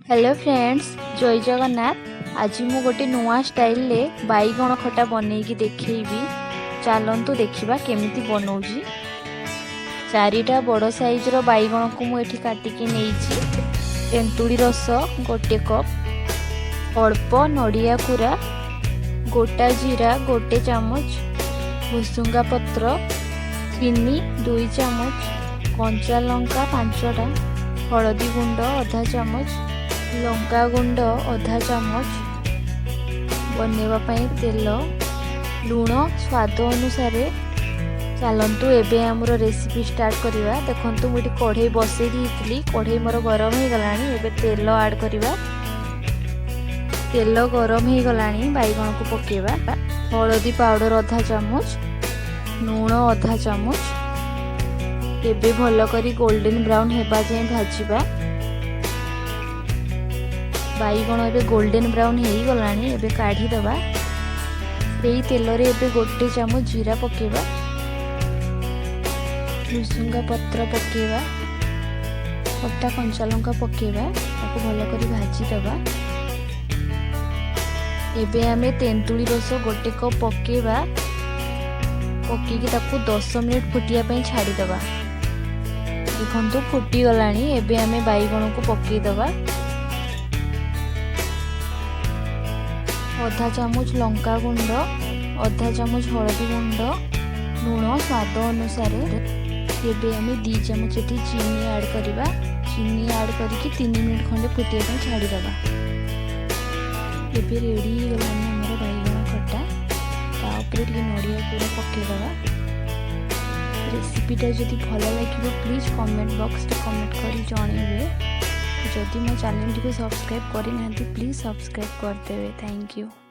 Hello friends, ଜୟ ଜଗନ୍ନାଥ। ଆଜି ମୁଁ ଗୋଟେ ନୂଆ ଷ୍ଟାଇଲରେ ବାଇଗଣ ଖଟା ବନେଇକି ଦେଖେଇବି। ଚାଲନ୍ତୁ ଦେଖିବା କେମିତି ବନଉଛି। ଚାରିଟା ବଡ଼ ସାଇଜ୍ର ବାଇଗଣକୁ ମୁଁ ଏଠି କାଟିକି ନେଇଛି। ତେନ୍ତୁଳି ରସ 1 କପ୍, ଅଳ୍ପ ନଡ଼ିଆ କୁରା, ଗୋଟା ଜିରା 1 ଚାମଚ, ଭୁସୁଙ୍ଗା ପତ୍ର, ଚିନି 2 ଚାମଚ, କଞ୍ଚା ଲଙ୍କା 5ଟା, ହଳଦୀ ଗୁଣ୍ଡ ଅଧା ଚାମଚ, ଲଙ୍କା ଗୁଣ୍ଡ ଅଧା ଚାମଚ, ବନେଇବା ପାଇଁ ତେଲ, ଲୁଣ ସ୍ୱାଦ ଅନୁସାରେ। ଚାଲନ୍ତୁ ଏବେ ଆମର ରେସିପି ଷ୍ଟାର୍ଟ କରିବା। ଦେଖନ୍ତୁ, ମୁଁ ଏଠି କଢ଼େଇ ବସେଇ ଦେଇଥିଲି। କଢ଼େଇ ମୋର ଗରମ ହେଇଗଲାଣି। ଏବେ ତେଲ ଆଡ଼୍ କରିବା। ତେଲ ଗରମ ହେଇଗଲାଣି, ବାଇଗଣକୁ ପକେଇବା। ହଳଦୀ ପାଉଡ଼ର ଅଧା ଚାମଚ, ଲୁଣ ଅଧା ଚାମଚ। ଏବେ ଭଲ କରି ଗୋଲ୍ଡେନ୍ ବ୍ରାଉନ୍ ହେବା ଯାଏଁ ଭାଜିବା। ବାଇଗଣ ଏବେ ଗୋଲ୍ଡେନ୍ ବ୍ରାଉନ୍ ହେଇଗଲାଣି। ଏବେ କାଢ଼ିଦେବା। ସେଇ ତେଲରେ ଏବେ 1 ଚାମଚ ଜିରା ପକେଇବା, ଭୃସୁଙ୍ଗା ପତ୍ର ପକେଇବା, କଟା କଞ୍ଚା ଲଙ୍କା ପକେଇବା, ତାକୁ ଭଲ କରି ଭାଜିଦେବା। ଏବେ ଆମେ ତେନ୍ତୁଳି ରସ 1 କପ୍ ପକେଇବା। ପକେଇକି ତାକୁ 10 ମିନିଟ୍ ଫୁଟିବା ପାଇଁ ଛାଡ଼ିଦେବା। ଦେଖନ୍ତୁ, ଫୁଟିଗଲାଣି। ଏବେ ଆମେ ବାଇଗଣକୁ ପକେଇଦେବା। ଅଧା ଚାମଚ ଲଙ୍କା ଗୁଣ୍ଡ, ଅଧା ଚାମଚ ହଳଦୀ ଗୁଣ୍ଡ, ଲୁଣ ସ୍ୱାଦ ଅନୁସାରେ। ଏବେ ଆମେ 2 ଚାମଚ ଏଠି ଚିନି ଆଡ଼୍ କରିବା। ଚିନି ଆଡ଼୍ କରିକି 3 ମିନିଟ୍ ଖଣ୍ଡେ ଫୁଟିବା ପାଇଁ ଛାଡ଼ିଦେବା। ଏବେ ରେଡ଼ି ହେଇଗଲାଣି ଆମର ବାଇଗଣ ଖଟା। ତା ଉପରେ ଟିକେ ନଡ଼ିଆ କୁରା ପକାଇଦେବା। ରେସିପିଟା ଯଦି ଭଲ ଲାଗିବ, ପ୍ଲିଜ୍ କମେଣ୍ଟ ବକ୍ସରେ କମେଣ୍ଟ କରି ଜଣେଇବେ। ଯଦି ମୋ ଚ୍ୟାନେଲଟିକୁ ସବସ୍କ୍ରାଇବ୍ କରିନାହାନ୍ତି, ପ୍ଲିଜ୍ ସବସ୍କ୍ରାଇବ୍ କରିଦେବେ। Thank you.